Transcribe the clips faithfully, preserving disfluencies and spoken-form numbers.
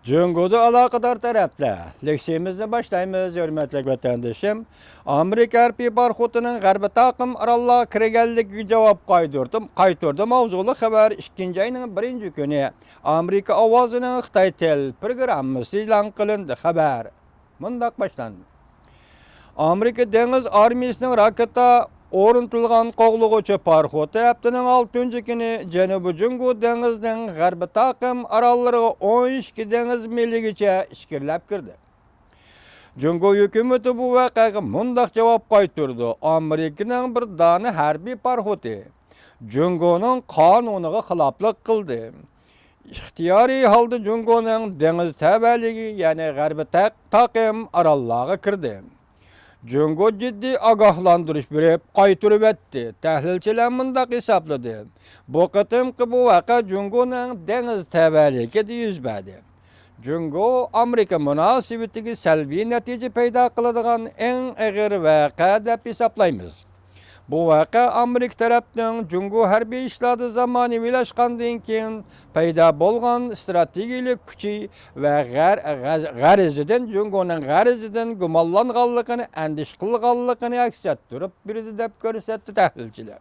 جۇڭگودا ئالاقىدار تەرەپلەر. لېكسىيىمىزنى باشلايمىز، ھۆرمەتلىك ۋەتەندىشىم. ئامېرىكا ھەربىي پاراخوتىنىڭ غەربىي تاقىم ئاراللارغا كىرگەنلىكىگە جاۋاب قايتۇردۇم، قايتۇردى ماۋزۇلۇق خەۋەر ئىككىنچى ئاينىڭ بىرىنچى كۈنى ئامېرىكا ئاۋازىنىڭ خىتاي تېل پروگراممىسى ئېلان قىلىندى. خەۋەر مۇنداق باشلاندى. ئامېرىكا دېڭىز ئارمىيىسىنىڭ راكېتا ئورنىتىلغان قوغلىغۇچى پاراخوتى ھەپتىنىڭ ئالتىنچى كۈنى جەنۇبىي جۇڭگو دېڭىزىنىڭ غەربىي تاقىم ئاراللىرىغا ئون ئىككى دېڭىز مىلىگىچە ئىچكىرىلەپ كىردى. جۇڭگو ھۆكۈمىتى بۇ ۋەقەگە مۇنداق جاۋاب قايتۇردى: ئامېرىكىنىڭ بىر دانە ھەربىي پاراخوتى جۇڭگونىڭ قانۇنىغا خىلاپلىق قىلدى. ئىختىيارىي ھالدا جۇڭگونىڭ دېڭىز تەۋەلىكى، يەنى غەربىي تاق-، تاقىم ئاراللارغا كىردى. جۇڭگو جىددىي ئاگاھلاندۇرۇش بېرىپ قايتۇرۇۋەتتى. تەھلىلچىلەر مۇنداق ھېسابلىدى: بۇ قېتىمقى بۇ ۋەقە جۇڭگونىڭ دېڭىز تەۋەلىكىدە يۈز بەردى. جۇڭگو ئامېرىكا مۇناسىۋىتىگە سەلبىي نەتىجە پەيدا قىلىدىغان ئەڭ ئېغىر ۋەقە دەپ ھېسابلايمىز. بۇ ۋەقە ئامېرىكا تەرەپنىڭ جۇڭگو ھەربىي ئىشلاردا زامانىۋىلاشقاندىن كېيىن پەيدا بولغان ئىستراتېگىيەلىك كۈچى ۋە غەر-، غەز-، غەرىزىدىن، جۇڭگونىڭ غەرىزىدىن گۇمانلانغانلىقىنى، ئەندىشە قىلغانلىقىنى ئەكس ئەتتۈرۈپ بېرىدۇ، دەپ كۆرسەتتى تەھلىلچىلەر.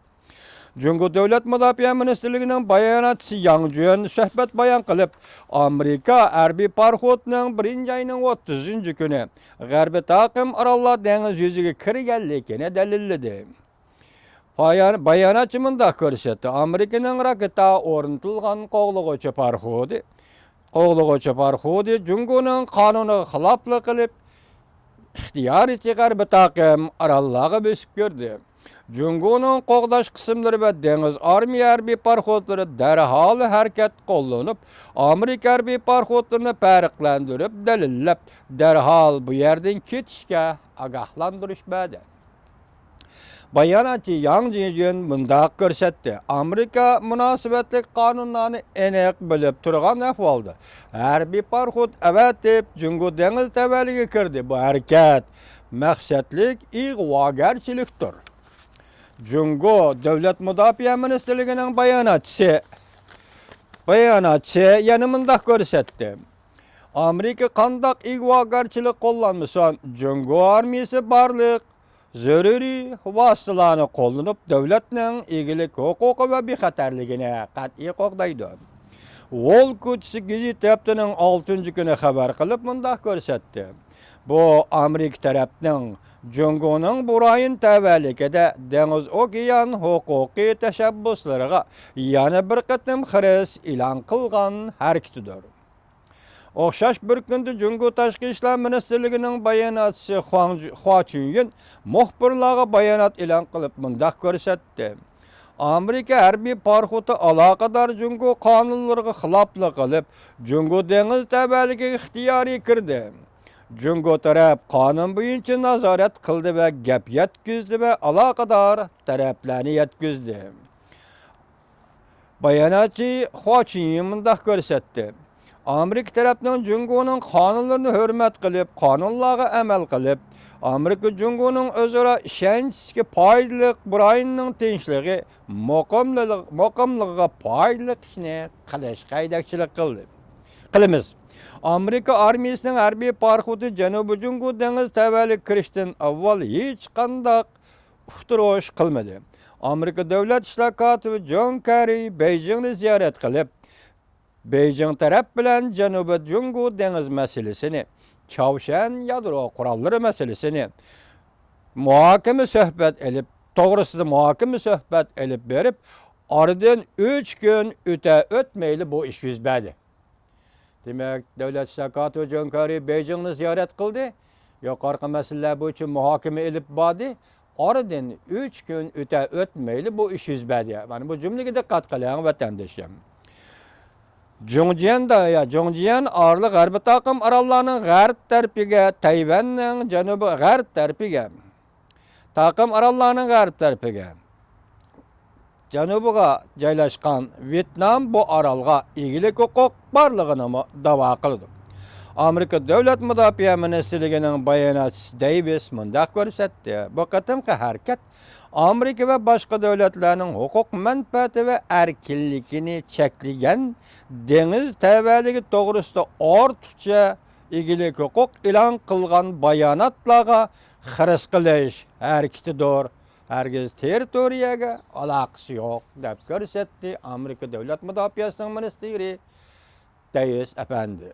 جۇڭگو دۆلەت مۇداپىئە مىنىستىرلىكىنىڭ باياناتچىسى ياڭ جۈەن سۆھبەت بايان قىلىپ، ئامېرىكا ھەربىي پاراخوتىنىڭ بىرىنچى ئاينىڭ ئوتتۇزىنچى كۈنى غەربىي تاقىم ئاراللار دېڭىز يۈزىگە كىرگەنلىكىنى دەلىللىدى. بايان-، باياناتچى مۇنداق كۆرسەتتى: ئامېرىكىنىڭ راكېتا ئورنىتىلغان قوغلىغۇچى پاراخوتى، قوغلىغۇچى پاراخوتى جۇڭگونىڭ قانۇنىغا خىلاپلىق قىلىپ، ئىختىيارىيچە غەربىي تاقىم ئاراللارغا بۆسۈپ كىردى. جۇڭگونىڭ قوغداش قىسىملىرى ۋە دېڭىز ئارمىيە ھەربىي پاراخوتلىرى دەرھال ھەرىكەت قوللىنىپ، ئامېرىكا ھەربىي پاراخوتلىرىنى پەرقلەندۈرۈپ دەلىللەپ، دەرھال بۇ يەردىن كېتىشكە ئاگاھلاندۇرۇش بەردى. باياناتچى ياڭ جىجۈن مۇنداق كۆرسەتتى: ئامېرىكا مۇناسىۋەتلىك قانۇنلارنى ئېنىق بىلىپ تۇرغان ئەھۋالدا ھەربىي پاراخوت ئەۋەتىپ، جۇڭگو دېڭىز تەۋەلىكىگە كىردى. بۇ ھەرىكەت مەقسەتلىك ئىغۋاگەرچىلىكتۇر. جۇڭگو دۆلەت مۇداپىئە مىنىستىرلىكىنىڭ باياناتچىسى، باياناتچىسى يەنە مۇنداق كۆرسەتتى: ئامېرىكا قانداق ئىگىدارچىلىق قوللانمىسۇن، جۇڭگو ئارمىيىسى بارلىق زۆرۈرىي ۋاسىتىلەرنى قوللىنىپ، دۆلەتنىڭ ئىگىلىك ھوقۇقى ۋە بىخەتەرلىكىنى قەتئىي قوغدايدۇ. ۋول كوچىسى گېزىتى ھەپتىنىڭ ئالتىنچى كۈنى خەۋەر قىلىپ مۇنداق كۆرسەتتى: بۇ ئامېرىكا تەرەپنىڭ جۇڭگونىڭ بۇ رايون تەۋەلىكىدە دېڭىز ئوكيان ھوقۇقىي تەشەببۇسلىرىغا يەنە بىر قېتىم خىرىس ئېلان قىلغان ھەرىكىتىدۇر. ئوخشاش بىر كۈندە جۇڭگو تاشقى ئىشلار مىنىستىرلىكىنىڭ باياناتچىسى خۇاڭ-، خۇا چۈنيۈن مۇخبىرلارغا بايانات ئېلان قىلىپ مۇنداق كۆرسەتتى: ئامېرىكا ھەربىي پاراخوتى ئالاقىدار جۇڭگو قانۇنلىرىغا خىلاپلىق قىلىپ، جۇڭگو دېڭىز تەۋەلىكىگە ئىختىيارىي كىردى. جۇڭگو تەرەپ قانۇن بويىچە نازارەت قىلدى ۋە گەپ يەتكۈزدى ۋە ئالاقىدار تەرەپلەرنى يەتكۈزدى. باياناتچى خۇا چۈنيۈن مۇنداق كۆرسەتتى: ئامېرىكا تەرەپنىڭ جۇڭگونىڭ قانۇنلىرىنى ھۆرمەت قىلىپ، قانۇنلارغا ئەمەل قىلىپ، ئامېرىكا جۇڭگونىڭ ئۆزئارا ئىشەنچىسىگە پايدىلىق بۇ رايوننىڭ تىنچلىقى، مۇقىملىق-، مۇقىملىقىغا پايدىلىق ئىشنى قىلىشقا ھەيدەكچىلىك قىلدى. قىلىمىز. ئامېرىكا ئارمىيىسىنىڭ ھەربىي پاراخوتى جەنۇبىي جۇڭگو دېڭىز تەۋەلىكىگە كىرىشتىن ئاۋۋال ھېچقانداق ئۇقتۇرۇش قىلمىدى. ئامېرىكا دۆلەت ئىشلار كاتىپى جون كېررى بېيجىڭنى زىيارەت قىلىپ، بېيجىڭ تەرەپ بىلەن جەنۇبىي جۇڭگو دېڭىز مەسىلىسىنى، چاۋشيەن يادرو قوراللىرى مەسىلىسىنى مۇھاكىمە سۆھبەت ئېلىپ، توغرىسىدا مۇھاكىمە سۆھبەت ئېلىپ بېرىپ، ئارىدىن ئۈچ كۈن ئۆتە ئۆتمەيلا بۇ ئىش يۈز بەردى. دېمەك، دۆلەت ئىشلار كاتىپى جون كېررى بېيجىڭنى زىيارەت قىلدى، يۇقىرىقى مەسىلىلەر بويىچە مۇھاكىمە ئېلىپ باردى. ئارىدىن ئۈچ كۈن ئۆتە ئۆتمەيلا بۇ ئىش يۈز بەردى. مانا بۇ جۈملىگە دىققەت قىلىڭ، ۋەتەندىشىم. جۇڭجيەن دەريا، جۇڭجيەن ئارىلىق غەربىي تاقىم ئاراللارنىڭ غەرب تەرىپىگە، تەيۋەننىڭ جەنۇبىي غەرب تەرىپىگە، تاقىم ئاراللارنىڭ غەرب تەرىپىگە، جەنۇبىغا جايلاشقان ۋيېتنام بۇ ئارالغا ئىگىلىك ھوقۇق بارلىقىنىمۇ داۋا قىلىدۇ. ئامېرىكا دۆلەت مۇداپىئە مىنىستىرلىكىنىڭ باياناتچىسى دېيۋىس مۇنداق كۆرسەتتى: بۇ قېتىمقى ھەرىكەت ئامېرىكا ۋە باشقا دۆلەتلەرنىڭ ھوقۇق مەنپەئەتى ۋە ئەركىنلىكىنى چەكلىگەن دېڭىز تەۋەلىكى توغرىسىدا ئارتۇقچە ئىگىلىك ھوقۇق ئېلان قىلغان باياناتلارغا خىرىس قىلىش ھەرىكىتىدۇر. ھەرگىز تېررىتورىيەگە ئالاقىسى يوق، دەپ كۆرسەتتى ئامېرىكا دۆلەت مۇداپىئەسىنىڭ مىنىستىرى دېۋىس ئەپەندى.